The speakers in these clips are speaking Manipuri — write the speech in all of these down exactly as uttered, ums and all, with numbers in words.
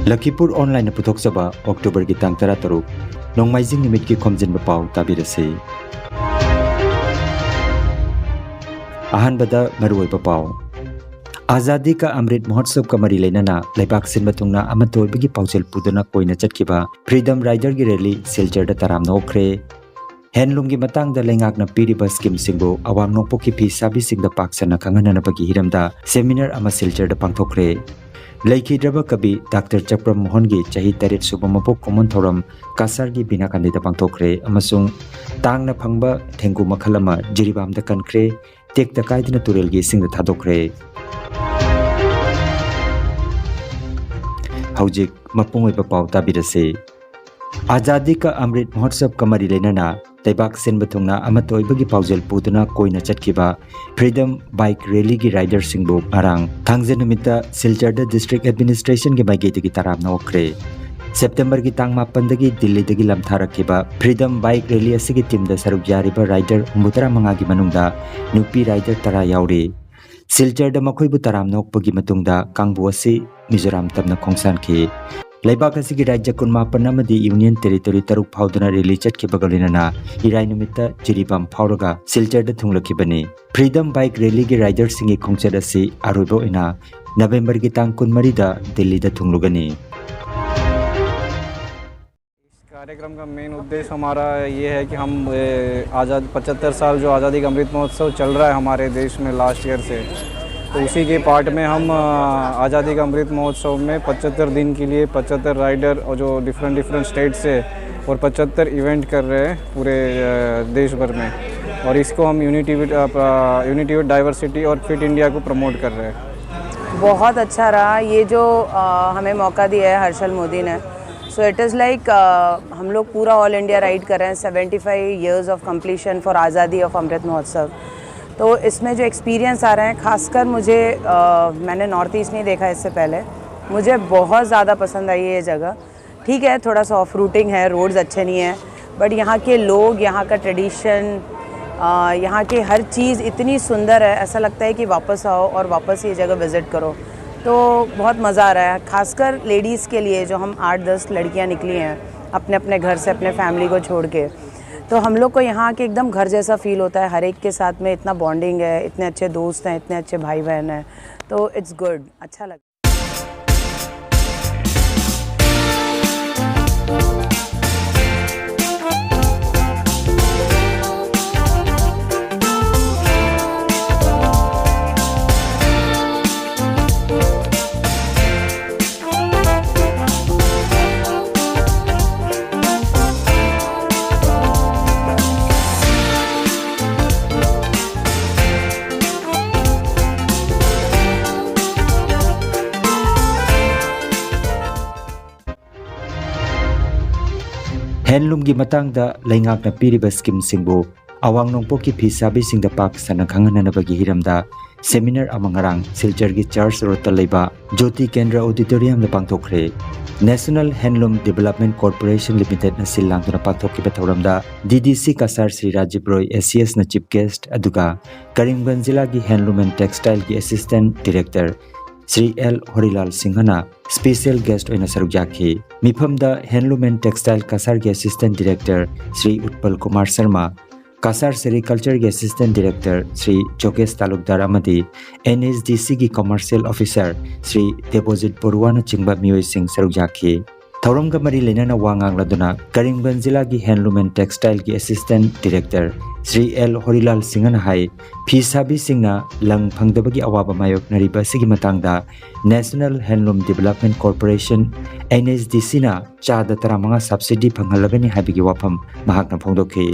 ꯂꯈꯤꯄꯨꯔ ꯑꯣꯟꯂꯥꯏꯟꯅ ꯄꯨꯊꯣꯛꯆꯕ ꯑꯣꯛꯇꯣꯕꯔꯒꯤ ꯇꯥꯡ ꯇꯔꯥꯇꯔꯨꯛ, ꯅꯣꯡꯃꯥꯏꯖꯤꯡ ꯅꯨꯃꯤꯠꯀꯤ ꯈꯣꯝꯖꯤꯟꯕ ꯄꯥꯎ ꯇꯥꯕꯤꯔꯁꯤ꯫ ꯑꯍꯥꯟꯕꯗ ꯃꯔꯨꯑꯣꯏꯕ ꯄꯥꯎ꯫ ꯑꯖꯥꯗꯤ ꯀꯥ ꯑꯃ꯭ꯔꯤꯠ ꯃꯍꯣꯠꯁꯕꯀ ꯃꯔꯤ ꯂꯩꯅꯅ ꯂꯩꯕꯥꯛ ꯁꯤꯟꯕ ꯊꯨꯡꯅ ꯑꯃꯠꯇ ꯑꯣꯏꯕꯒꯤ ꯄꯥꯎꯖꯦꯜ ꯄꯨꯗꯨꯅ ꯀꯣꯏꯅ ꯆꯠꯈꯤꯕ Freedom Riderꯒꯤ ꯔꯦꯂꯤ ꯁꯤꯜꯆꯔꯗ ꯇꯔꯥꯝꯅ ꯑꯣꯛꯈ꯭ꯔꯦ꯫ ꯍꯦꯟꯂꯨꯝꯒꯤ ꯃꯇꯥꯡꯗ ꯂꯩꯉꯥꯛꯅ ꯄꯤꯔꯤꯕ ꯁ꯭ꯀꯤꯝꯁꯤꯡꯕꯨ ꯑꯋꯥꯡ ꯅꯣꯡꯄꯣꯛꯀꯤ ꯐꯤ ꯁꯥꯕꯤꯁꯤꯡꯗ ꯄꯥꯛ ꯁꯟꯅ ꯈꯪꯍꯟꯅꯅꯕꯒꯤ ꯍꯤꯔꯝꯗ ꯁꯦꯃꯤꯅꯥꯔ ꯑꯃ ꯁꯤꯜꯆꯔꯗ ꯄꯥꯡꯊꯣꯛꯈ꯭ꯔꯦ꯫ ꯂꯩꯈꯤꯗ꯭ꯔꯕ ꯀꯕꯤ ꯗꯥꯛꯇꯔ ꯆꯛꯄ꯭ꯔꯝ ꯃꯣꯍꯟꯒꯤ ꯆꯍꯤ ꯇꯔꯦꯠ ꯁꯨꯕ ꯃꯄꯣꯛ ꯀꯨꯝꯑꯣꯟ ꯊꯧꯔꯝ ꯀꯁꯥꯔꯒꯤ ꯕꯤꯅꯥꯀꯥꯟꯗꯤꯗ ꯄꯥꯡꯊꯣꯛꯈ꯭ꯔꯦ ꯑꯃꯁꯨꯡ ꯇꯥꯡꯅ ꯐꯪꯕ ꯊꯦꯡꯒꯨ ꯃꯈꯜ ꯑꯃ ꯖꯤꯔꯤꯕꯥꯝꯗ ꯀꯟꯈ꯭ꯔꯦ, ꯇꯦꯛꯇ ꯀꯥꯏꯗꯅ ꯇꯨꯔꯦꯜꯒꯤ ꯏꯁꯤꯡꯗ ꯊꯥꯗꯣꯛꯈ꯭ꯔꯦ꯫ ꯍꯧꯖꯤꯛ ꯃꯄꯨꯡ ꯑꯣꯏꯕ ꯄꯥꯎ ꯇꯥꯕꯤꯔꯁꯤ꯫ ꯑꯖꯥꯗꯤ ꯀꯥ ꯑꯃ꯭ꯔꯤꯠ ꯃꯍꯣꯠꯁꯕꯀ ꯃꯔꯤ ꯂꯩꯅꯅ ꯂꯩꯕꯥꯛ ꯁꯤꯟꯕ ꯊꯨꯡꯅ ꯑꯃꯠꯇ ꯑꯣꯏꯕꯒꯤ ꯄꯥꯎꯖꯦꯜ ꯄꯨꯗꯨꯅ ꯀꯣꯏꯅ ꯆꯠꯈꯤꯕ Freedom Bike Rallyꯒꯤ ꯔꯥꯏꯗꯔꯁꯤꯡꯕꯨ ꯉꯔꯥꯡ ꯊꯥꯡꯖ ꯅꯨꯃꯤꯠꯇ ꯁꯤꯜꯆꯔꯗ ꯗꯤꯁꯇ꯭ꯔꯤꯛ ꯑꯦꯗꯃꯤꯅꯤꯁꯇ꯭ꯔꯦꯁꯟꯒꯤ ꯃꯥꯏꯀꯩꯗꯒꯤ ꯇꯔꯥꯝꯅ ꯑꯣꯛꯈ꯭ꯔꯦ꯫ ꯁꯦꯞꯇꯦꯝꯕꯔꯒꯤ ꯇꯥꯡ ꯃꯥꯄꯟꯗꯒꯤ ꯗꯤꯜꯂꯤꯗꯒꯤ ꯂꯝꯊꯥꯔꯛꯈꯤꯕ Freedom Bike Rally ꯑꯁꯤꯒꯤ ꯇꯤꯝꯗ ꯁꯔꯨꯛ ꯌꯥꯔꯤꯕ ꯔꯥꯏꯗꯔ ꯍꯨꯝꯐꯨꯇꯔꯥ ꯃꯉꯥꯒꯤ ꯃꯅꯨꯡꯗ ꯅꯨꯄꯤ ꯔꯥꯏꯗꯔ ꯇꯔꯥ ꯌꯥꯎꯔꯤ꯫ ꯁꯤꯜꯆꯔꯗ ꯃꯈꯣꯏꯕꯨ ꯇꯔꯥꯝꯅ ꯑꯣꯛꯄꯒꯤ ꯃꯇꯨꯡꯗ ꯀꯥꯡꯕꯨ ꯑꯁꯤ ꯃꯤꯖꯣꯔꯥꯝ ꯇꯝꯅ ꯈꯣꯡꯁꯥꯟꯈꯤ꯫ ꯂꯩꯕꯥꯛ ꯑꯁꯤꯒꯤ ꯔꯥꯖ꯭ꯌ ꯀꯨꯟꯃꯥꯄꯟ ꯑꯃꯗꯤ ꯌꯨꯅꯤꯌꯟ ꯇꯦꯔꯤꯇꯣꯔꯤ ꯇꯔꯨꯛ ꯐꯥꯎꯗꯨꯅ ꯔꯦꯂꯤ ꯆꯠꯈꯤꯕꯒ ꯂꯣꯏꯅꯅ ꯏꯔꯥꯏ ꯅꯨꯃꯤꯠꯇ ꯖꯤꯔꯤꯕꯥꯝ ꯐꯥꯎꯔꯒ ꯁꯤꯜꯆꯔꯗ ꯊꯨꯡꯂꯈꯤꯕꯅꯤ꯫ Freedom Bike Rallyꯒꯤ ꯔꯥꯏꯗꯔꯁꯤꯡꯒꯤ ꯈꯣꯡꯆꯠ ꯑꯁꯤ ꯑꯔꯣꯏꯕ ꯑꯣꯏꯅ ꯅꯕꯦꯝꯕꯔꯒꯤ ꯇꯥꯡ ꯀꯨꯟꯃꯔꯤꯗ ꯗꯤꯜꯂꯤꯗ ꯊꯨꯡꯂꯒꯅꯤ꯫ इस कार्यक्रम का मेन उद्देश्य हमारा ये है कि हम ए, आज़ाद पचहत्तर साल जो आज़ादी का अमृत महोत्सव चल रहा है हमारे देश में लास्ट ईयर से, तो उसी के पार्ट में हम अ, आज़ादी का अमृत महोत्सव में पचहत्तर दिन के लिए पचहत्तर राइडर और जो डिफरेंट डिफरेंट स्टेट से और पचहत्तर इवेंट कर रहे हैं पूरे अ, देश भर में, और इसको हम unity with unity with diversity और फिट इंडिया को प्रमोट कर रहे हैं। बहुत अच्छा रहा ये जो अ, हमें मौका दिया है हर्षल मोदी ने। So it is like हम लोग पूरा ऑल इंडिया राइड कर रहे हैं, seventy five years of completion for आज़ादी of अमृत महोत्सव। तो इसमें जो एक्सपीरियंस आ रहे हैं, खासकर मुझे अ, मैंने नॉर्थ ईस्ट नहीं देखा इससे पहले, मुझे बहुत ज़्यादा पसंद आई है ये जगह। ठीक है, थोड़ा सा ऑफ रूटिंग है, रोड्स अच्छे नहीं हैं, बट यहाँ के लोग, यहाँ का ट्रेडिशन, यहाँ की हर चीज़ इतनी सुंदर है, ऐसा लगता है कि वापस आओ और वापस ये जगह विज़िट करो। तो बहुत मज़ा आ रहा है, खासकर लेडीज़ के लिए, जो हम आठ दस लड़कियां निकली हैं अपने अपने घर से, अपने फैमिली को छोड़ के। तो हम लोग को यहाँ आके एकदम घर जैसा फील होता है। हर एक के साथ में इतना बॉन्डिंग है, इतने अच्छे दोस्त हैं, इतने अच्छे भाई बहन हैं, तो इट्स गुड, अच्छा लगा। ꯍꯦꯟꯂꯨꯝꯒꯤ ꯃꯇꯥꯡꯗ ꯂꯩꯉꯥꯛꯅ ꯄꯤꯔꯤꯕ ꯁ꯭ꯀꯤꯝꯁꯤꯡꯕꯨ ꯑꯋꯥꯡ ꯅꯣꯡꯄꯣꯛꯀꯤ ꯐꯤ ꯁꯥꯕꯤꯁꯤꯡꯗ ꯄꯥꯛ ꯁꯟꯅ ꯈꯪꯍꯟꯅꯅꯕꯒꯤ ꯍꯤꯔꯝꯗ ꯁꯦꯃꯤꯅꯥꯔ ꯑꯃ ꯉꯔꯥꯡ ꯁꯤꯜꯆꯔꯒꯤ ꯆꯔꯆ ꯔꯣꯗꯇ ꯂꯩꯕ ꯖꯣꯇꯤ ꯀꯦꯟꯗ꯭ꯔ ꯑꯣꯗꯤꯇꯣꯔꯤꯌꯝꯗ ꯄꯥꯡꯊꯣꯛꯈ꯭ꯔꯦ꯫ National Handloom Development Corporation Limitedꯅ ꯁꯤꯜ ꯂꯥꯡꯗꯨꯅ ꯄꯥꯡꯊꯣꯛꯈꯤꯕ ꯊꯧꯔꯝꯗ ꯗꯤ ꯗꯤ ꯁꯤ ꯀꯁꯥꯔ ꯁ꯭ꯔꯤ ꯔꯥꯖꯤꯕ ꯔꯣꯏ, ꯑꯦ ꯁꯤ ꯑꯦꯁꯅ ꯆꯤꯐ ꯒꯦꯁ꯭ꯠ, ꯑꯗꯨꯒ ꯀꯔꯤꯝꯒꯟꯖ ꯖꯤꯂꯥꯒꯤ ꯍꯦꯟꯂꯨꯝ ꯑꯦꯟ ꯇꯦꯛꯁꯇꯥꯏꯜꯒꯤ assistant director Shri L Harilal ꯁꯤꯡꯍꯅ ꯁ꯭ꯄꯦꯁꯤꯌꯦꯜ ꯒꯦꯁ꯭ꯠ ꯑꯣꯏꯅ ꯁꯔꯨꯛ ꯌꯥꯈꯤ꯫ ꯃꯤꯐꯝꯗ ꯍꯦꯟꯂꯨꯝ ꯑꯦꯟ ꯇꯦꯛꯁꯇꯥꯏꯜ ꯀꯁꯥꯔꯒꯤ ꯑꯦꯁꯤꯁꯇꯦꯟꯠ ꯗꯤꯔꯦꯛꯇꯔ ꯁ꯭ꯔꯤ ꯎꯠꯄꯜ ꯀꯨꯃꯥꯔ ꯁꯔꯃ, ꯀꯁꯥꯔ ꯁꯦꯔꯤꯀꯜꯆꯔꯒꯤ ꯑꯦꯁꯤꯁꯇꯦꯟꯠ ꯗꯤꯔꯦꯛꯇꯔ ꯁ꯭ꯔꯤ ꯖꯣꯒꯦꯁ ꯇꯥꯂꯨꯛꯗꯥꯔ ꯑꯃꯗꯤ ꯑꯦꯟ ꯑꯦꯁ ꯗꯤ ꯁꯤꯒꯤ ꯀꯃꯔꯁꯤꯌꯦꯜ ꯑꯣꯐꯤꯁꯥꯔ ꯁ꯭ꯔꯤ ꯗꯦꯕꯣꯖꯤꯠ ꯕꯔꯨꯋꯥꯅꯆꯤꯡꯕ ꯃꯤꯑꯣꯏꯁꯤꯡ ꯁꯔꯨꯛ ꯌꯥꯈꯤ꯫ ꯊꯧꯔꯝꯒ ꯃꯔꯤ ꯂꯩꯅꯅ ꯋꯥ ꯉꯥꯡꯂꯗꯨꯅ ꯀꯔꯤꯝꯒꯟꯖ ꯖꯤꯂꯥꯒꯤ ꯍꯦꯟꯂꯨꯝ ꯑꯦꯟ ꯇꯦꯛꯁꯇꯥꯏꯜꯒꯤ assistant director Shri L Harilal ꯁꯤꯡꯍꯅ ꯍꯥꯏ, ꯐꯤ ꯁꯥꯕꯤꯁꯤꯡꯅ ꯂꯪ ꯐꯪꯗꯕꯒꯤ ꯑꯋꯥꯕ ꯃꯥꯌꯣꯛꯅꯔꯤꯕ ꯑꯁꯤꯒꯤ ꯃꯇꯥꯡꯗ National Handloom Development Corporation, N S D ꯁꯤꯅ ꯆꯥꯗ ꯇꯔꯥꯃꯉꯥ ꯁꯕꯁꯤꯗꯤ ꯐꯪꯍꯜꯂꯒꯅꯤ ꯍꯥꯏꯕꯒꯤ ꯋꯥꯐꯝ ꯃꯍꯥꯛꯅ ꯐꯣꯡꯗꯣꯛꯈꯤ꯫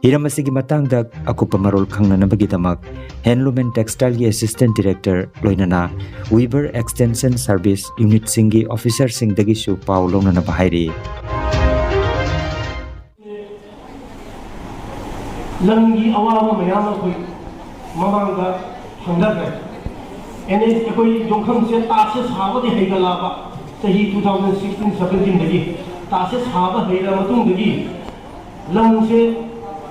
ꯍꯤꯔꯝ ꯑꯁꯤꯒꯤ ꯃꯇꯥꯡꯗ ꯑꯀꯨꯞꯄ ꯃꯔꯣꯜ ꯈꯪꯅꯅꯕꯒꯤꯗꯃꯛ ꯍꯦꯟꯂꯨꯝ ꯑꯦꯟ ꯇꯦꯛꯁꯇꯥꯏꯜꯒꯤ ꯑꯦꯁꯤꯁꯇꯦꯟꯠ ꯗꯤꯔꯦꯛꯇꯔ ꯂꯣꯏꯅꯅ ꯋꯤꯕꯔ ꯑꯦꯛꯁꯇꯦꯟꯁꯟ ꯁꯔꯚꯤꯁ ꯌꯨꯅꯤꯠꯁꯤꯡꯒꯤ ꯑꯣꯐꯤꯁꯥꯔꯁꯤꯡꯗꯒꯤꯁꯨ ꯄꯥꯎ ꯂꯧꯅꯅꯕ ꯍꯥꯏꯔꯤ꯫ ꯂꯪꯒꯤ ꯑꯋꯥꯕ ꯃꯌꯥꯝ ꯑꯃ ꯑꯩꯈꯣꯏ ꯃꯃꯥꯡꯗ ꯊꯦꯡꯅꯈ꯭ꯔꯦ꯫ ꯑꯦꯟ ꯑꯦꯁ ꯑꯩꯈꯣꯏ ꯌꯣꯡꯈꯝꯁꯦ ꯇꯥꯠꯁꯦ ꯁꯥꯕꯗꯤ ꯍꯩꯒꯠꯂꯛꯑꯕ, ꯆꯍꯤ ꯇꯨ ꯊꯥꯎꯖꯟ ꯁꯤꯛꯁꯇꯤꯟ ꯁꯕꯦꯟꯇꯤꯟꯗꯒꯤ ꯇꯥꯠꯁꯦ ꯁꯥꯕ ꯍꯩꯔ ꯃꯇꯨꯡꯗꯒꯤ ꯂꯪꯁꯦ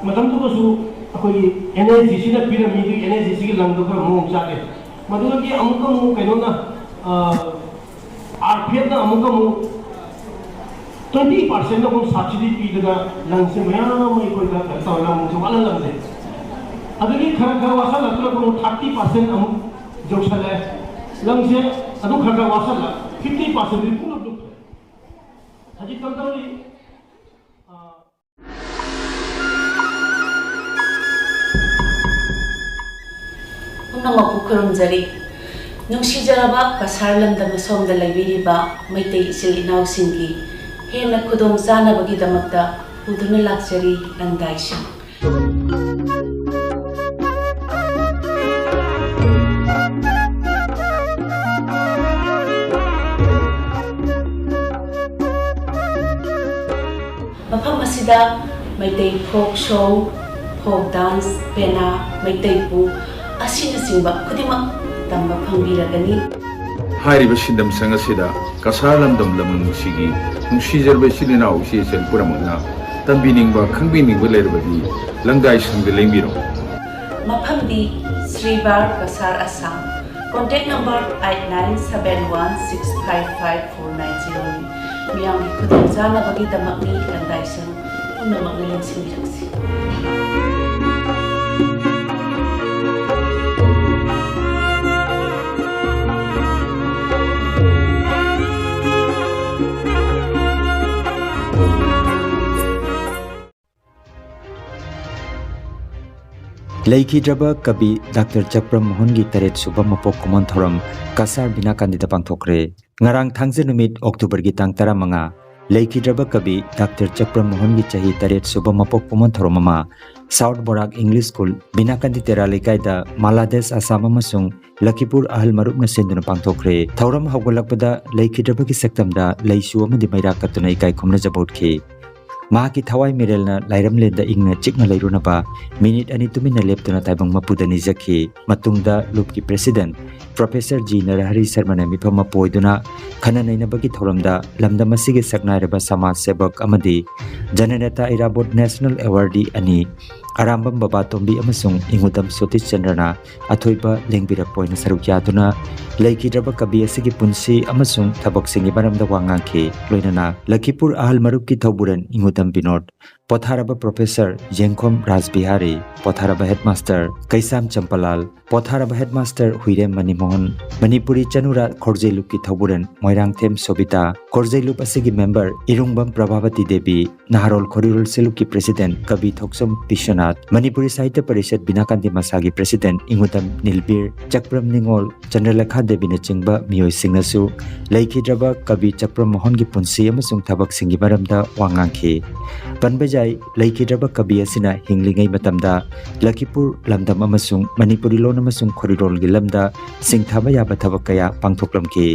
ꯃꯇꯝꯗꯨꯗꯁꯨ ꯑꯩꯈꯣꯏꯒꯤ ꯑꯦꯟ ꯑꯦꯁ ꯗꯤ ꯁꯤꯅ ꯄꯤꯔꯝꯃꯤ, ꯑꯗꯨꯒꯤ ꯑꯦꯟ ꯑꯦꯁ ꯗꯤ ꯁꯤꯒꯤ ꯂꯪꯗꯣ ꯈꯔ ꯃꯑꯣꯡ ꯆꯥꯗꯦ꯫ ꯃꯗꯨꯗꯒꯤ ꯑꯃꯨꯛꯀ ꯑꯃꯨꯛ ꯀꯩꯅꯣꯅ ꯑꯥꯔ ꯄꯤ ꯑꯦꯐꯅ ꯑꯃꯨꯛꯀ ꯑꯃꯨꯛ ꯇ꯭ꯋꯦꯟꯇꯤ ꯄꯥꯔꯁꯦꯟ ꯑꯃꯨꯛ ꯁꯕꯁꯤꯗꯤ ꯄꯤꯗꯅ ꯂꯪꯁꯦ ꯃꯌꯥꯝ ꯑꯃ ꯑꯩꯈꯣꯏꯗ ꯀꯩꯅꯣ ꯇꯧꯔꯒ ꯑꯃꯨꯛꯁꯨ ꯋꯥꯠꯍꯜꯂꯝꯗꯦ꯫ ꯑꯗꯒꯤ ꯈꯔ ꯈꯔ ꯋꯥꯠꯁꯜꯂꯛꯇ꯭ꯔꯒ ꯑꯃꯨꯛ ꯊꯥꯔꯇꯤ ꯄꯥꯔꯁꯦꯟ ꯑꯃꯨꯛ ꯌꯧꯁꯜꯂꯦ꯫ ꯂꯪꯁꯦ ꯑꯗꯨ ꯈꯔ ꯈꯔ ꯋꯥꯠꯁꯜꯂꯛ ꯐꯤꯐꯇꯤ ꯄꯥꯔꯁꯦꯟꯗꯤ ꯄꯨꯂꯞ ꯂꯨꯞꯈ꯭ꯔꯦ꯫ ꯍꯧꯖꯤꯛ ꯀꯝꯗꯧꯔꯤ? ꯑꯥ, ꯄꯨꯝꯅꯃꯛꯄꯨ ꯈꯨꯔꯨꯝꯖꯔꯤ꯫ ꯅꯨꯡꯁꯤꯖꯔꯕ ꯀꯁꯥꯔ ꯂꯝꯗꯝ ꯑꯁꯣꯝꯗ ꯂꯩꯕꯤꯔꯤꯕ ꯃꯩꯇꯩ ꯏꯆꯤꯜ ꯏꯅꯥꯎꯁꯤꯡꯒꯤ ꯍꯦꯟꯅ ꯈꯨꯗꯣꯡ ꯆꯥꯅꯕꯒꯤꯗꯃꯛꯇ ꯄꯨꯗꯨꯅ ꯂꯥꯛꯆꯔꯤ ꯂꯪꯗꯥꯏꯁꯤꯡ꯫ ꯃꯐꯝ ꯑꯁꯤꯗ ꯃꯩꯇꯩ ꯐꯣꯛ ꯁꯣꯡ, ꯐꯣꯛ ꯗꯥꯟꯁ, ꯄꯦꯅꯥ, ꯃꯩꯇꯩ ꯄꯨ ꯑꯁꯤꯅꯆꯤꯡꯕ ꯈꯨꯗꯤꯡꯃꯛ ꯇꯝꯕ ꯐꯪꯕꯤꯔꯒꯅꯤ꯫ ꯍꯥꯏꯔꯤꯕ ꯁꯤꯟꯗꯝ ꯁꯪ ꯑꯁꯤꯗ ꯀꯁꯥꯔ ꯂꯝꯗꯝ ꯂꯝ ꯅꯨꯡꯁꯤꯒꯤ ꯅꯨꯡꯁꯤꯖꯔꯕ ꯏꯆꯤꯜ ꯏꯅꯥꯎ ꯏꯆꯦ ꯏꯆꯜ ꯄꯨꯝꯅꯃꯛꯅ ꯇꯝꯕꯤꯅꯤꯡꯕ, ꯈꯪꯕꯤꯅꯤꯡꯕ ꯂꯩꯔꯕꯗꯤ ꯂꯪꯗꯥꯏ ꯁꯪꯗ ꯂꯦꯡꯕꯤꯔꯛꯎ꯫ ꯃꯐꯝꯗꯤ ꯁ꯭ꯔꯤꯕꯥꯔ, Cachar, Assam. Contact number eight nine seven one six five five four nine zero ꯅꯤ꯫ ꯃꯤꯌꯥꯝꯒꯤ ꯈꯨꯗꯣꯡꯆꯥꯅꯕꯒꯤꯗꯃꯛꯅꯤ ꯂꯪꯗꯥꯏ ꯁꯪ ꯄꯨꯝꯅꯃꯛꯅ ꯂꯦꯡꯁꯤꯟꯕꯤꯔꯛꯁꯤ꯫ ꯂꯩꯈꯤꯗ꯭ꯔꯕ ꯀꯕꯤ ꯗꯥꯛꯇꯔ ꯆꯛꯄ꯭ꯔꯝ ꯃꯣꯍꯟꯒꯤ ꯇꯔꯦꯠ ꯁꯨꯕ ꯃꯄꯣꯛ ꯀꯨꯝꯑꯣꯟ ꯊꯧꯔꯝ ꯀꯁꯥꯔ ꯕꯤꯅꯥꯀꯥꯟꯗꯤꯗ ꯄꯥꯡꯊꯣꯛꯈ꯭ꯔꯦ꯫ ꯉꯔꯥꯡ ꯊꯥꯡꯖ ꯅꯨꯃꯤꯠ ꯑꯣꯛꯇꯣꯕꯔꯒꯤ ꯇꯥꯡ ꯇꯔꯥꯃꯉꯥ, ꯂꯩꯈꯤꯗ꯭ꯔꯕ ꯀꯕꯤ ꯗꯥꯛꯇꯔ ꯆꯛꯄ꯭ꯔꯝ ꯃꯣꯍꯟꯒꯤ ꯆꯍꯤ ꯇꯔꯦꯠ ꯁꯨꯕ ꯃꯄꯣꯛ ꯀꯨꯝꯑꯣꯟ ꯊꯧꯔꯝ ꯑꯃ ꯁꯥꯎꯠ ꯕꯣꯔꯥꯛ ꯏꯪꯂꯤꯁ ꯁ꯭ꯀꯨꯜ, ꯕꯤꯅꯥꯀꯥꯟꯗꯤ ꯇꯦꯔꯥ ꯂꯩꯀꯥꯏꯗ ꯃꯥꯂꯥꯗꯦꯁ ꯑꯁꯥꯝ ꯑꯃꯁꯨꯡ ꯂꯈꯤꯄꯨꯔ ꯑꯍꯜ ꯃꯔꯨꯞꯅ ꯁꯤꯟꯗꯨꯅ ꯄꯥꯡꯊꯣꯛꯈ꯭ꯔꯦ꯫ ꯊꯧꯔꯝ ꯍꯧꯒꯠꯂꯛꯄꯗ ꯂꯩꯈꯤꯗ꯭ꯔꯕꯒꯤ ꯁꯛꯇꯝꯗ ꯂꯩꯁꯨ ꯑꯃꯗꯤ ꯃꯩꯔꯥ ꯀꯠꯇꯨꯅ ꯏꯀꯥꯏ ꯈꯨꯝꯅꯖꯕ ꯎꯠꯈꯤ꯫ ꯃꯍꯥꯛꯀꯤ ꯊꯋꯥꯏ ꯃꯤꯔꯦꯜꯅ ꯂꯥꯏꯔꯝꯂꯦꯟꯗ ꯏꯪꯅ ꯆꯤꯛꯅ ꯂꯩꯔꯨꯅꯕ ꯃꯤꯅꯤꯠ ꯑꯅꯤ ꯇꯨꯃꯤꯟꯅ ꯂꯦꯞꯇꯨꯅ ꯇꯥꯏꯕꯪ ꯃꯄꯨꯗ ꯅꯤꯖꯈꯤ꯫ ꯃꯇꯨꯡꯗ ꯂꯨꯞꯀꯤ ꯄ꯭ꯔꯦꯁꯤꯗꯦꯟꯠ ꯄ꯭ꯔꯣꯐꯦꯁꯔ ꯖꯤ ꯅꯔꯍꯔꯤ ꯁꯔꯃꯅ ꯃꯤꯐꯝ ꯑꯃ ꯄꯣꯏꯗꯨꯅ ꯈꯟꯅ ꯅꯩꯅꯕꯒꯤ ꯊꯧꯔꯝꯗ ꯂꯝꯗꯝ ꯑꯁꯤꯒꯤ ꯁꯛꯅꯥꯏꯔꯕ ꯁꯃꯥꯖ ꯁꯦꯕꯛ ꯑꯃꯗꯤ ꯖꯅꯅꯦꯇꯥ ꯏꯔꯥꯕꯣꯠ ꯅꯦꯁꯅꯦꯜ ꯑꯦꯋꯥꯔꯗꯤ ꯑꯅꯤ, ꯑꯔꯥꯝꯕꯝ ꯕꯕꯥꯇꯣꯝꯕꯤ ꯑꯃꯁꯨꯡ ꯏꯉꯨꯗꯝ ꯁꯣꯇꯤꯁ ꯆꯟꯗ꯭ꯔꯅ ꯑꯊꯣꯏꯕ ꯂꯦꯡꯕꯤꯔꯛꯄ ꯑꯣꯏꯅ ꯁꯔꯨꯛ ꯌꯥꯗꯨꯅ ꯂꯩꯈꯤꯗ꯭ꯔꯕ ꯀꯕꯤ ꯑꯁꯤꯒꯤ ꯄꯨꯟꯁꯤ ꯑꯃꯁꯨꯡ ꯊꯕꯛꯁꯤꯡꯒꯤ ꯃꯔꯝꯗ ꯋꯥ ꯉꯥꯡꯈꯤ꯫ ꯂꯣꯏꯅꯅ ꯂꯈꯤꯄꯨꯔ ꯑꯍꯜ ꯃꯔꯨꯞꯀꯤ ꯊꯧꯕꯨꯔꯦꯟ ꯏꯉꯨꯗꯝ ꯕꯤꯅꯣꯗ, ꯄꯣꯊꯥꯔꯕ ꯄ꯭ꯔꯣꯐꯦꯁꯔ ꯌꯦꯡꯈꯣꯝ ꯔꯥꯖꯕꯤꯍꯥꯔꯤ, ꯄꯣꯊꯥꯔꯕ ꯍꯦꯗꯃꯥꯁꯇꯔ ꯀꯩꯁꯥꯝ ꯆꯝꯄꯂꯥꯜ, ꯄꯣꯊꯥꯔꯕ ꯍꯦꯗꯃꯥꯁꯇꯔ ꯍꯨꯏꯔꯦꯝ ꯃꯅꯤꯃꯣꯍꯟ, ꯃꯅꯤꯄꯨꯔꯤ ꯆꯅꯨꯔꯥ ꯈꯣꯔꯖꯩꯂꯨꯞꯀꯤ ꯊꯧꯕꯨꯔꯦꯟ ꯃꯣꯏꯔꯥꯡꯊꯦꯝ ꯁꯣꯕꯤꯇꯥ, ꯈꯣꯔꯖꯩꯂꯨꯞ ꯑꯁꯤꯒꯤ ꯃꯦꯝꯕꯔ ꯏꯔꯨꯡꯕꯝ ꯄ꯭ꯔꯚꯥꯕꯇꯤ ꯗꯦꯕꯤ, ꯅꯍꯥꯔꯣꯜ ꯈꯣꯔꯤꯔꯣꯜ ꯁꯦꯂꯨꯞꯀꯤ ꯄ꯭ꯔꯦꯁꯤꯗꯦꯟꯠ ꯀꯕꯤ ꯊꯣꯛꯆꯣꯝ ꯕꯤꯁ꯭ꯋꯅꯥꯊ, ꯃꯅꯤꯄꯨꯔꯤ ꯁꯥꯍꯤꯇ꯭ꯌ ꯄꯔꯤꯁꯠ ꯕꯤꯅꯥꯀꯥꯟꯗꯤ ꯃꯁꯥꯒꯤ ꯄ꯭ꯔꯦꯁꯤꯗꯦꯟꯠ ꯏꯉꯨꯗꯝ ꯅꯤꯜꯕꯤꯔ, ꯆꯛꯄ꯭ꯔꯝ ꯅꯤꯉꯣꯜ, ꯆꯟꯗ꯭ꯔꯂꯦꯈꯥ ꯗꯦꯕꯤꯅꯆꯤꯡꯕ ꯃꯤꯑꯣꯏꯁꯤꯡꯅꯁꯨ ꯂꯩꯈꯤꯗ꯭ꯔꯕ ꯀꯕꯤ ꯆꯛꯄ꯭ꯔꯝ ꯃꯣꯍꯟꯒꯤ ꯄꯨꯟꯁꯤ ꯑꯃꯁꯨꯡ ꯊꯕꯛꯁꯤꯡꯒꯤ ꯃꯔꯝꯗ ꯋꯥ ꯉꯥꯡꯈꯤ꯫ ꯄꯟꯕ ꯌꯥꯏ, ꯂꯩꯈꯤꯗ꯭ꯔꯕ ꯀꯕꯤ ꯑꯁꯤꯅ ꯍꯤꯡꯂꯤꯉꯩ ꯃꯇꯝꯗ ꯂꯈꯤꯄꯨꯔ ꯂꯝꯗꯝ ꯑꯃꯁꯨꯡ ꯃꯅꯤꯄꯨꯔꯤ ꯂꯣꯟ ꯑꯃꯁꯨꯡ ꯈꯣꯔꯤꯔꯣꯜꯒꯤ ꯂꯝꯗ ꯁꯤꯡꯊꯥꯕ ꯌꯥꯕ ꯊꯕꯛ ꯀꯌꯥ ꯄꯥꯡꯊꯣꯛꯂꯝꯈꯤ꯫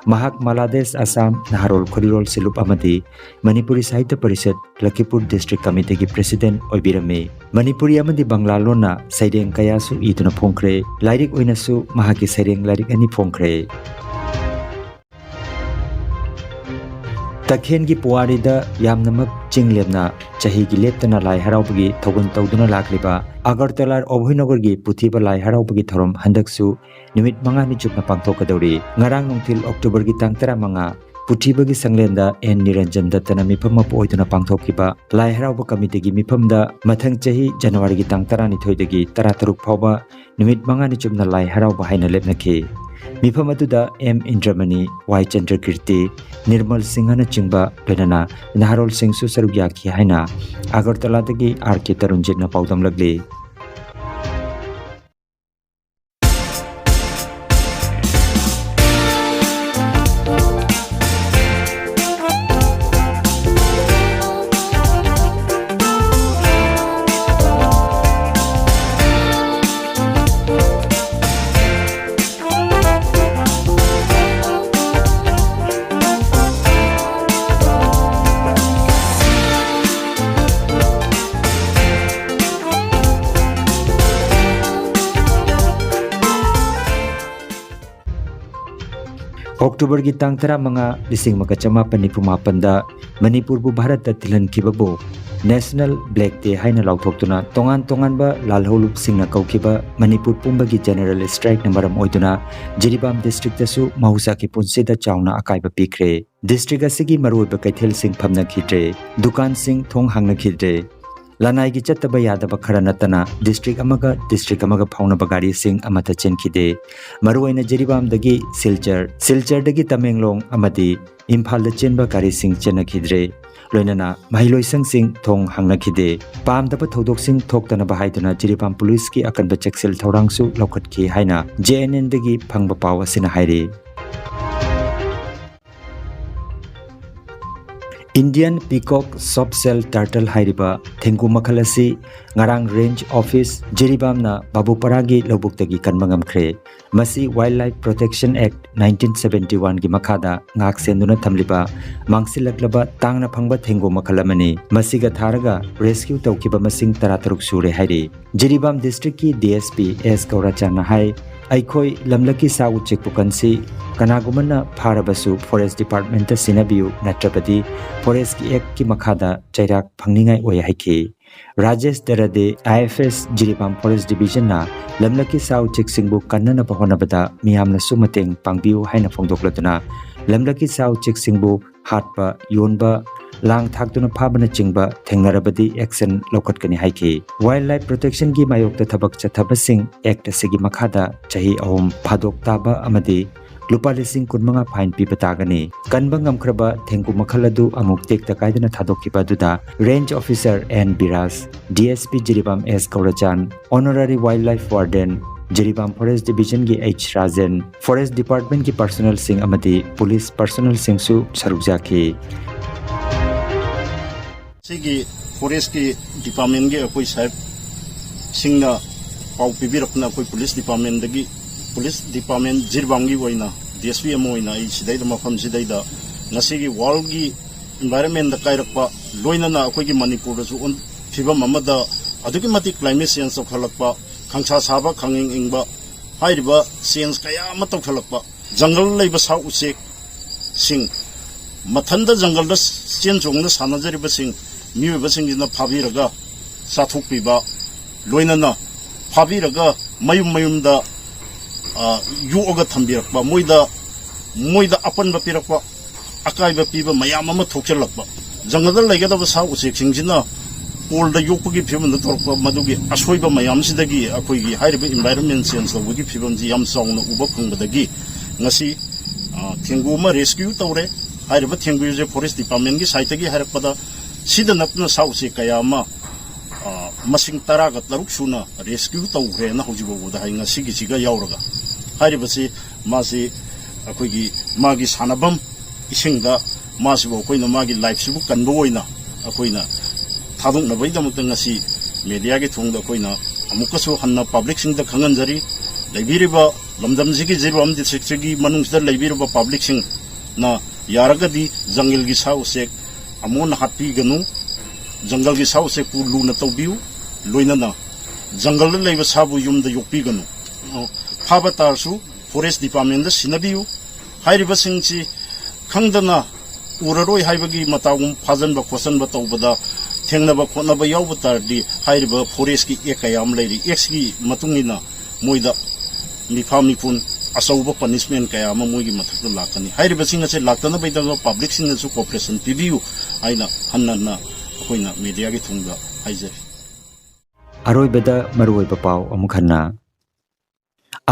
ꯃꯍꯥꯛ ꯃꯥꯂꯥꯗꯦꯁ ꯑꯁꯥꯝ ꯅꯍꯥꯔꯣꯜ ꯈꯣꯔꯤꯔꯣꯜ ꯁꯦꯂꯨꯞ ꯑꯃꯗꯤ ꯃꯅꯤꯄꯨꯔꯤ ꯁꯥꯍꯤꯇ꯭ꯌ ꯄꯔꯤꯁꯠ ꯂꯈꯤꯄꯨꯔ ꯗꯤꯁꯇ꯭ꯔꯤꯛ ꯀꯃꯤꯇꯤꯒꯤ ꯄ꯭ꯔꯦꯁꯤꯗꯦꯟꯠ ꯑꯣꯏꯕꯤꯔꯝꯃꯤ꯫ ꯃꯅꯤꯄꯨꯔꯤ ꯑꯃꯗꯤ ꯕꯪꯂꯥ ꯂꯣꯟꯅ ꯁꯩꯔꯦꯡ ꯀꯌꯥꯁꯨ ꯏꯗꯨꯅ ꯐꯣꯡꯈ꯭ꯔꯦ꯫ ꯂꯥꯏꯔꯤꯛ ꯑꯣꯏꯅꯁꯨ ꯃꯍꯥꯛꯀꯤ ꯁꯩꯔꯦꯡ ꯂꯥꯏꯔꯤꯛ ꯑꯅꯤ ꯐꯣꯡꯈ꯭ꯔꯦ꯫ ꯇꯈꯦꯟꯒꯤ ꯄꯨꯋꯥꯔꯤꯗ ꯌꯥꯝꯅꯃꯛ ꯆꯤꯡ ꯂꯦꯝꯅ ꯆꯍꯤꯒꯤ ꯂꯦꯞꯇꯅ ꯂꯥꯏ ꯍꯔꯥꯎꯕꯒꯤ ꯊꯧꯒꯜ ꯇꯧꯗꯨꯅ ꯂꯥꯛꯂꯤꯕ ꯑꯒꯔꯇꯂꯥ ꯑꯣꯚꯣꯏꯅꯒꯔꯒꯤ ꯄꯨꯊꯤꯕ ꯂꯥꯏ ꯍꯔꯥꯎꯕꯒꯤ ꯊꯧꯔꯝ ꯍꯟꯗꯛꯁꯨ ꯅꯨꯃꯤꯠ ꯃꯉꯥꯅꯤ ꯆꯨꯞꯅ ꯄꯥꯡꯊꯣꯛꯀꯗꯧꯔꯤ꯫ ꯉꯔꯥꯡ ꯅꯨꯡꯊꯤꯜ ꯑꯣꯛꯇꯣꯕꯔꯒꯤ ꯇꯥꯡ ꯇꯔꯥꯃꯉꯥ, ꯄꯨꯊꯤꯕꯒꯤ ꯁꯪꯂꯦꯟꯗ ꯑꯦꯟ ꯅꯤꯔꯟꯖꯟ ꯗꯠꯇꯅ ꯃꯤꯐꯝ ꯃꯄꯨ ꯑꯣꯏꯗꯨꯅ ꯄꯥꯡꯊꯣꯛꯈꯤꯕ ꯂꯥꯏ ꯍꯔꯥꯎꯕ ꯀꯃꯤꯇꯤꯒꯤ ꯃꯤꯐꯝꯗ ꯃꯊꯪ ꯆꯍꯤ ꯖꯅꯋꯥꯔꯤꯒꯤ ꯇꯥꯡ ꯇꯔꯥꯅꯤꯊꯣꯏꯗꯒꯤ ꯇꯔꯥꯇꯔꯨꯛ ꯐꯥꯎꯕ ꯅꯨꯃꯤꯠ ꯃꯉꯥꯅꯤ ꯆꯨꯞꯅ ꯂꯥꯏ ꯍꯔꯥꯎꯕ ꯍꯥꯏꯅ ꯂꯦꯞꯅꯈꯤ꯫ ꯃꯤꯐꯝ ꯑꯗꯨꯗ ꯑꯦꯝ ꯏꯟꯗ꯭ꯔꯃꯅꯤ, ꯋꯥꯏ ꯆꯟꯗ꯭ꯔꯀꯤꯔꯇꯤ, ꯅꯤꯔꯃꯜ ꯁꯤꯡꯍꯅꯆꯤꯡꯕ ꯂꯣꯏꯅꯅ ꯅꯍꯥꯔꯣꯜꯁꯤꯡꯁꯨ ꯁꯔꯨꯛ ꯌꯥꯈꯤ ꯍꯥꯏꯅ ꯑꯒꯔꯇꯂꯥꯗꯒꯤ ꯑꯥꯔ ꯀꯦ ꯇꯔꯨꯟꯖꯤꯠꯅ ꯄꯥꯎꯗꯝꯂꯛꯂꯤ꯫ ꯑꯣꯛꯇꯣꯕꯔꯒꯤ ꯇꯥꯡ ꯇꯔꯥꯃꯉꯥ, ꯂꯤꯁꯤꯡ ꯑꯃꯒ ꯆꯃꯥꯄꯟ ꯅꯤꯐꯨ ꯃꯥꯄꯟꯗ ꯃꯅꯤꯄꯨꯔꯕꯨ ꯚꯥꯔꯠꯇ ꯊꯤꯜꯍꯟꯈꯤꯕꯕꯨ National Black Day ꯍꯥꯏꯅ ꯂꯥꯎꯊꯣꯛꯇꯨꯅ ꯇꯣꯉꯥꯟ ꯇꯣꯉꯥꯟꯕ ꯂꯥꯜꯍꯧꯂꯨꯞꯁꯤꯡꯅ ꯀꯧꯈꯤꯕ ꯃꯅꯤꯄꯨꯔ ꯄꯨꯝꯕꯒꯤ general strikeꯅ ꯃꯔꯝ ꯑꯣꯏꯗꯨꯅ ꯖꯤꯔꯤꯕꯥꯝ districtꯇꯁꯨ ꯃꯍꯧꯁꯥꯒꯤ ꯄꯨꯟꯁꯤꯗ ꯆꯥꯎꯅ ꯑꯀꯥꯏꯕ ꯄꯤꯈ꯭ꯔꯦ꯫ District ꯑꯁꯤꯒꯤ ꯃꯔꯨꯑꯣꯏꯕ ꯀꯩꯊꯦꯜꯁꯤꯡ ꯐꯝꯅꯈꯤꯗ꯭ꯔꯦ, ꯗꯨꯀꯥꯟꯁꯤꯡ ꯊꯣꯡ ꯍꯥꯡꯅꯈꯤꯗ꯭ꯔꯦ꯫ ꯂꯅꯥꯏꯒꯤ ꯆꯠꯇꯕ ꯌꯥꯗꯕ ꯈꯔ ꯅꯠꯇꯅ district ꯑꯃꯒ district ꯑꯃꯒ ꯐꯥꯎꯅꯕ ꯒꯥꯔꯤꯁꯤꯡ ꯑꯃꯠꯇ ꯆꯦꯟꯈꯤꯗꯦ꯫ ꯃꯔꯨꯑꯣꯏꯅ ꯖꯤꯔꯤꯕꯥꯝꯗꯒꯤ ꯁꯤꯜꯆꯔ, ꯁꯤꯜꯆꯔꯗꯒꯤ ꯇꯃꯦꯡꯂꯣꯡ ꯑꯃꯗꯤ ꯏꯝꯐꯥꯜꯗ ꯆꯦꯟꯕ ꯒꯥꯔꯤꯁꯤꯡ ꯆꯦꯟꯅꯈꯤꯗ꯭ꯔꯦ꯫ ꯂꯣꯏꯅꯅ ꯃꯍꯩꯂꯣꯏꯁꯪꯁꯤꯡ ꯊꯣꯡ ꯍꯥꯡꯅꯈꯤꯗꯦ꯫ ꯄꯥꯝꯗꯕ ꯊꯧꯗꯣꯛꯁꯤꯡ ꯊꯣꯛꯇꯅꯕ ꯍꯥꯏꯗꯨꯅ ꯖꯤꯔꯤꯕꯥꯝ ꯄꯨꯂꯤꯁꯀꯤ ꯑꯀꯟꯕ ꯆꯦꯛꯁꯤꯜ ꯊꯧꯔꯥꯡꯁꯨ ꯂꯧꯈꯠꯈꯤ ꯍꯥꯏꯅ JNNꯗꯒꯤ ꯐꯪꯕ ꯄꯥꯎ ꯑꯁꯤꯅ ꯍꯥꯏꯔꯤ꯫ Indian Peacock Soft Shell Turtle ꯍꯥꯏꯔꯤꯕ ꯊꯦꯡꯒꯨ ꯃꯈꯜ ꯑꯁꯤ ꯉꯔꯥꯡ Range Office ꯖꯤꯔꯤꯕꯥꯝꯅ ꯕꯥꯕꯨꯄꯥꯔꯥꯒꯤ ꯂꯧꯕꯨꯛꯇꯒꯤ ꯀꯟꯕ ꯉꯝꯈ꯭ꯔꯦ꯫ ꯃꯁꯤ Wildlife Protection Act nineteen seventy oneꯒꯤ ꯃꯈꯥꯗ ꯉꯥꯛ ꯁꯦꯟꯗꯨꯅ ꯊꯝꯂꯤꯕ ꯃꯥꯡꯁꯤꯜꯂꯛꯂꯕ ꯇꯥꯡꯅ ꯐꯪꯕ ꯊꯦꯡꯒꯨ ꯃꯈꯜ ꯑꯃꯅꯤ꯫ ꯃꯁꯤꯒ ꯊꯥꯔꯒ rescue ꯇꯧꯈꯤꯕ ꯃꯁꯤꯡ ꯇꯔꯥꯇꯔꯨꯛ ꯁꯨꯔꯦ ꯍꯥꯏꯔꯤ꯫ ꯖꯤꯔꯤꯕꯥꯝ districtꯀꯤ DSP S ꯒꯧꯔꯆꯥꯟꯅ ꯍꯥꯏ, ꯑꯩꯈꯣꯏ ꯂꯝꯂꯛꯀꯤ ꯁꯥ ꯎꯆꯦꯛ ꯄꯨꯀꯟꯁꯤ ꯀꯅꯥꯒꯨꯝꯕꯅ ꯐꯥꯔꯕꯁꯨ Forest Departmentꯇ ꯁꯤꯟꯅꯕꯤꯌꯨ, ꯅꯠꯇ꯭ꯔꯕꯗꯤ Forestꯀꯤ Actꯀꯤ ꯃꯈꯥꯗ ꯆꯩꯔꯥꯛ ꯐꯪꯅꯤꯡꯉꯥꯏ ꯑꯣꯏ ꯍꯥꯏꯈꯤ꯫ ꯔꯥꯖꯦꯁ ꯗꯔꯗꯦ, IFS, ꯖꯤꯔꯤꯕꯥꯝ Forest Divisionꯅ ꯂꯝꯂꯛꯀꯤ ꯁꯥ ꯎꯆꯦꯛꯁꯤꯡꯕꯨ ꯀꯟꯅꯅꯕ ꯍꯣꯠꯅꯕꯗ ꯃꯤꯌꯥꯝꯅꯁꯨ ꯃꯇꯦꯡ ꯄꯥꯡꯕꯤꯌꯨ ꯍꯥꯏꯅ ꯐꯣꯡꯗꯣꯛꯂꯗꯨꯅ, ꯂꯝꯂꯛꯀꯤ ꯁꯥ ꯎꯆꯦꯛꯁꯤꯡꯕꯨ ꯍꯥꯠꯄ, ꯌꯣꯟꯕ, ꯂꯥꯡ ꯊꯥꯛꯇꯨꯅ ꯐꯥꯕꯅꯆꯤꯡꯕ ꯊꯦꯡꯅꯔꯕꯗꯤ action ꯂꯧꯈꯠꯀꯅꯤ ꯍꯥꯏꯈꯤ꯫ Wildlife Protectionꯒꯤ ꯃꯥꯌꯣꯛꯇ ꯊꯕꯛ ꯆꯠꯊꯕꯁꯤꯡ Act ꯑꯁꯤꯒꯤ ꯃꯈꯥꯗ ꯆꯍꯤ ꯑꯍꯨꯝ ꯐꯥꯗꯣꯛ ꯇꯥꯕ ꯑꯃꯗꯤ ꯂꯨꯄꯥ ꯂꯤꯁꯤꯡ ꯀꯨꯟꯃꯉꯥ fine ꯄꯤꯕ ꯇꯥꯒꯅꯤ꯫ ꯀꯟꯕ ꯉꯝꯈ꯭ꯔꯕ ꯊꯦꯡꯒꯨ ꯃꯈꯜ ꯑꯗꯨ ꯑꯃꯨꯛ ꯇꯦꯛꯇ ꯀꯥꯏꯗꯅ ꯊꯥꯗꯣꯛꯈꯤꯕ ꯑꯗꯨꯗ Range Officer N ꯕꯤꯔꯥꯖ, DSP Jiribam S ꯒꯧꯔꯆꯥꯟ, Honorary Wildlife Warden, Jiribam Forest Divisionꯒꯤ H Rajen, Forest Departmentꯀꯤ personnelꯁꯤꯡ ꯑꯃꯗꯤ police personnelꯁꯤꯡꯁꯨ ꯁꯔꯨꯛ ꯌꯥꯈꯤ꯫ ꯁꯤꯒꯤ Forestꯀꯤ Departmentꯀꯤ ꯑꯩꯈꯣꯏ ꯁꯥꯍꯦꯕꯁꯤꯡꯅ ꯄꯥꯎ ꯄꯤꯕꯤꯔꯛꯇꯅ ꯑꯩꯈꯣꯏ Police Departmentꯗꯒꯤ, Police Department ꯖꯤꯔꯤꯕꯥꯝꯒꯤ ꯑꯣꯏꯅ DSP ꯑꯃ ꯑꯣꯏꯅ ꯑꯩ ꯁꯤꯗꯩꯗ, ꯃꯐꯝꯁꯤꯗꯩꯗ ꯉꯁꯤꯒꯤ worldꯀꯤ environmentꯗ ꯀꯥꯏꯔꯛꯄ, ꯂꯣꯏꯅꯅ ꯑꯩꯈꯣꯏꯒꯤ ꯃꯅꯤꯄꯨꯔꯗꯁꯨ ꯑꯣꯟ-, ꯐꯤꯕꯝ ꯑꯃꯗ ꯑꯗꯨꯛꯀꯤ ꯃꯇꯤꯛ climate change ꯇꯧꯈꯠꯂꯛꯄ, ꯈꯪꯁꯥ ꯁꯥꯕ, ꯈꯪꯏꯪ ꯏꯪꯕ, ꯍꯥꯏꯔꯤꯕ change ꯀꯌꯥ ꯑꯃ ꯇꯧꯈꯠꯂꯛꯄ, ꯖꯪꯒꯜ ꯂꯩꯕ ꯁꯥ ꯎꯆꯦꯛꯁꯤꯡ, ꯃꯊꯟꯗ ꯖꯪꯒꯜꯗ ꯆꯦꯟ ꯆꯣꯡꯅ ꯁꯥꯟꯅꯖꯔꯤꯕꯁꯤꯡ, ꯃꯤꯑꯣꯏꯕꯁꯤꯡꯁꯤꯅ ꯐꯥꯕꯤꯔꯒ ꯆꯥꯊꯣꯛꯄꯤꯕ, ꯂꯣꯏꯅꯅ ꯐꯥꯕꯤꯔꯒ ꯃꯌꯨꯝ ꯃꯌꯨꯝꯗ, ꯑ, ꯌꯣꯛꯑꯒ ꯊꯝꯕꯤꯔꯛꯄ, ꯃꯣꯏꯗ, ꯃꯣꯏꯗ ꯑꯄꯟꯕ ꯄꯤꯔꯛꯄ, ꯑꯀꯥꯏꯕ ꯄꯤꯕ ꯃꯌꯥꯝ ꯑꯃ ꯊꯣꯛꯆꯜꯂꯛꯄ, ꯖꯪꯒꯜꯗ ꯂꯩꯒꯗꯕ ꯁꯥ ꯎꯆꯦꯛꯁꯤꯡꯁꯤꯅ ꯀꯣꯜꯗ ꯌꯣꯛꯄꯒꯤ ꯐꯤꯕꯝꯗ ꯇꯧꯔꯛꯄ, ꯃꯗꯨꯒꯤ ꯑꯁꯣꯏꯕ ꯃꯌꯥꯝꯁꯤꯗꯒꯤ ꯑꯩꯈꯣꯏꯒꯤ ꯍꯥꯏꯔꯤꯕ environment change ꯇꯧꯕꯒꯤ ꯐꯤꯕꯝꯁꯤ ꯌꯥꯝ ꯆꯥꯎꯅ ꯎꯕ ꯐꯪꯕꯗꯒꯤ ꯉꯁꯤ, ꯑ, ꯊꯦꯡꯒꯨ ꯑꯃ rescue ꯇꯧꯔꯦ꯫ ꯍꯥꯏꯔꯤꯕ ꯊꯦꯡꯒꯨꯁꯦ forest department ꯀꯤ side ꯇꯒꯤ ꯍꯥꯏꯔꯛꯄꯗ ꯁꯤꯗ ꯅꯠꯇꯅ ꯁꯥ ꯎꯆꯦꯛ ꯀꯌꯥ ꯑꯃ, ꯑ, ꯃꯁꯤꯡ ꯇꯔꯥꯒ ꯇꯔꯨꯛ ꯁꯨꯅ rescue ꯇꯧꯈ꯭ꯔꯦꯅ ꯍꯧꯖꯤꯛ ꯐꯥꯎꯕꯗ ꯍꯥꯏ, ꯉꯁꯤꯒꯤꯁꯤꯒ ꯌꯥꯎꯔꯒ꯫ ꯍꯥꯏꯔꯤꯕꯁꯤ ꯃꯥꯁꯤ ꯑꯩꯈꯣꯏꯒꯤ ꯃꯥꯒꯤ ꯁꯥꯟꯅꯐꯝ ꯏꯁꯤꯡꯗ ꯃꯥꯁꯤꯕꯨ ꯑꯩꯈꯣꯏꯅ ꯃꯥꯒꯤ life ꯁꯤꯕꯨ ꯀꯟꯕ ꯑꯣꯏꯅ ꯑꯩꯈꯣꯏꯅ ꯊꯥꯗꯣꯛꯅꯕꯒꯤꯗꯃꯛꯇ ꯉꯁꯤ media ꯒꯤ ꯊꯣꯡꯗ ꯑꯩꯈꯣꯏꯅ ꯑꯃꯨꯛꯀꯁꯨ ꯍꯟꯅ public ꯁꯤꯡꯗ ꯈꯪꯍꯟꯖꯔꯤ꯫ ꯂꯩꯕꯤꯔꯤꯕ ꯂꯝꯗꯝꯁꯤꯒꯤ ꯖꯤꯔꯤꯕꯥꯝ district ꯁꯤꯒꯤ ꯃꯅꯨꯡꯁꯤꯗ ꯂꯩꯕꯤꯔꯤꯕ public ꯁꯤꯡꯅ ꯌꯥꯔꯒꯗꯤ ꯖꯪꯒꯜꯒꯤ ꯁꯥ ꯎꯆꯦꯛ ꯑꯃꯣꯠꯅ ꯍꯥꯠꯄꯤꯒꯅꯨ, ꯖꯪꯒꯜꯒꯤ ꯁꯥ ꯎꯆꯦꯛꯄꯨ ꯂꯨꯅ ꯇꯧꯕꯤꯌꯨ, ꯂꯣꯏꯅꯅ ꯖꯪꯒꯜꯗ ꯂꯩꯕ ꯁꯥꯕꯨ ꯌꯨꯝꯗ ꯌꯣꯛꯄꯤꯒꯅꯨ꯫ ꯑ, ꯐꯥꯕ ꯇꯥꯔꯁꯨ forest department ꯗ ꯁꯤꯟꯅꯕꯤꯌꯨ꯫ ꯍꯥꯏꯔꯤꯕꯁꯤꯡꯁꯤ ꯈꯪꯗꯅ ꯎꯔꯔꯣꯏ ꯍꯥꯏꯕꯒꯤ ꯃꯇꯥꯒꯨꯝ ꯐꯥꯖꯟꯕ ꯈꯣꯠꯆꯟꯕ ꯇꯧꯕꯗ ꯊꯦꯡꯅꯕ ꯈꯣꯠꯅꯕ ꯌꯥꯎꯕ ꯇꯥꯔꯗꯤ ꯍꯥꯏꯔꯤꯕ forest ꯀꯤ act ꯀꯌꯥ ꯑꯃ ꯂꯩꯔꯤ, act ꯀꯤ ꯃꯇꯨꯡ ꯏꯟꯅ ꯃꯣꯏꯗ ꯃꯤꯐꯥ ꯃꯤꯄꯨꯟ ꯑꯆꯧꯕ punishment ꯀꯌꯥ ꯑꯃ ꯃꯣꯏꯒꯤ ꯃꯊꯛꯇ ꯂꯥꯛꯀꯅꯤ꯫ ꯍꯥꯏꯔꯤꯕꯁꯤꯡ ꯑꯁꯤ ꯂꯥꯛꯇꯅꯕꯒꯤꯗꯃꯛ public ꯁꯤꯡꯅꯁꯨ cooperation ꯄꯤꯕꯤꯌꯨ ꯍꯥꯏꯅ ꯍꯟꯅ ꯍꯟꯅ ꯑꯩꯈꯣꯏꯅ media ꯒꯤ ꯊꯣꯡꯗ ꯍꯥꯏꯖꯔꯤ꯫ ꯑꯔꯣꯏꯕꯗ ꯃꯔꯨꯑꯣꯏꯕ ꯄꯥꯎ ꯑꯃꯨꯛ ꯍꯟꯅ꯫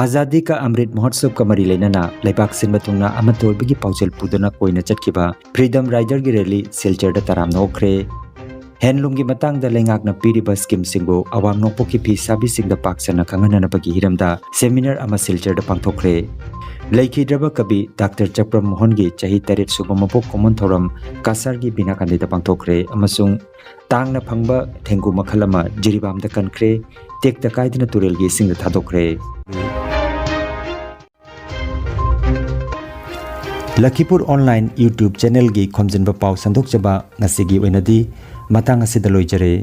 ꯑꯥꯖꯥꯗꯤ ꯀꯥ ꯑꯃ꯭ꯔꯤꯠ ꯃꯍꯣꯠꯁꯕꯀ ꯃꯔꯤ ꯂꯩꯅꯅ ꯂꯩꯕꯥꯛ ꯁꯤꯟꯕ ꯊꯨꯡꯅ ꯑꯃꯠꯇ ꯑꯣꯏꯕꯒꯤ ꯄꯥꯎꯖꯦꯜ ꯄꯨꯗꯨꯅ ꯀꯣꯏꯅ ꯆꯠꯈꯤꯕ Freedom Rider ꯒꯤ rally ꯁꯤꯜꯆꯔꯗ ꯇꯔꯥꯝꯅ ꯑꯣꯛꯈ꯭ꯔꯦ꯫ Handloom ꯒꯤ ꯃꯇꯥꯡꯗ ꯂꯩꯉꯥꯛꯅ ꯄꯤꯔꯤꯕ scheme ꯁꯤꯡꯕꯨ ꯑꯋꯥꯡ ꯅꯣꯡꯄꯣꯛꯀꯤ ꯐꯤ ꯁꯥꯕꯤꯁꯤꯡꯗ ꯄꯥꯛ ꯁꯟꯅ ꯈꯪꯍꯟꯅꯅꯕꯒꯤ ꯍꯤꯔꯝꯗ seminar ꯑꯃ ꯁꯤꯜꯆꯔꯗ ꯄꯥꯡꯊꯣꯛꯈ꯭ꯔꯦ꯫ ꯂꯩꯈꯤꯗ꯭ꯔꯕ ꯀꯕꯤ ꯗꯥꯛꯇꯔ ꯆꯛꯄ꯭ꯔꯝ ꯃꯣꯍꯟꯒꯤ ꯆꯍꯤ ꯇꯔꯦꯠ ꯁꯨꯕ ꯃꯄꯣꯛ ꯀꯨꯝꯑꯣꯟ ꯊꯧꯔꯝ ꯀꯁꯥꯔꯒꯤ ꯕꯤꯅꯥꯀꯥꯟꯗꯤꯗ ꯄꯥꯡꯊꯣꯛꯈ꯭ꯔꯦ ꯑꯃꯁꯨꯡ ꯇꯥꯡꯅ ꯐꯪꯕ ꯊꯦꯡꯒꯨ ꯃꯈꯜ ꯑꯃ ꯖꯤꯔꯤꯕꯥꯝꯗ ꯀꯟꯈ꯭ꯔꯦ, ꯇꯦꯛꯇ ꯀꯥꯏꯗꯅ ꯇꯨꯔꯦꯜꯒꯤ ꯏꯁꯤꯡꯗ ꯊꯥꯗꯣꯛꯈ꯭ꯔꯦ꯫ ꯂꯈꯤꯄꯨꯔ online YouTube channel ꯒꯤ ꯈꯣꯝꯖꯤꯟꯕ ꯄꯥꯎ ꯁꯟꯗꯣꯛꯆꯕ ꯉꯁꯤꯒꯤ ꯑꯣꯏꯅꯗꯤ ꯃꯇꯥꯡ ꯑꯁꯤꯗ ꯂꯣꯏꯖꯔꯦ꯫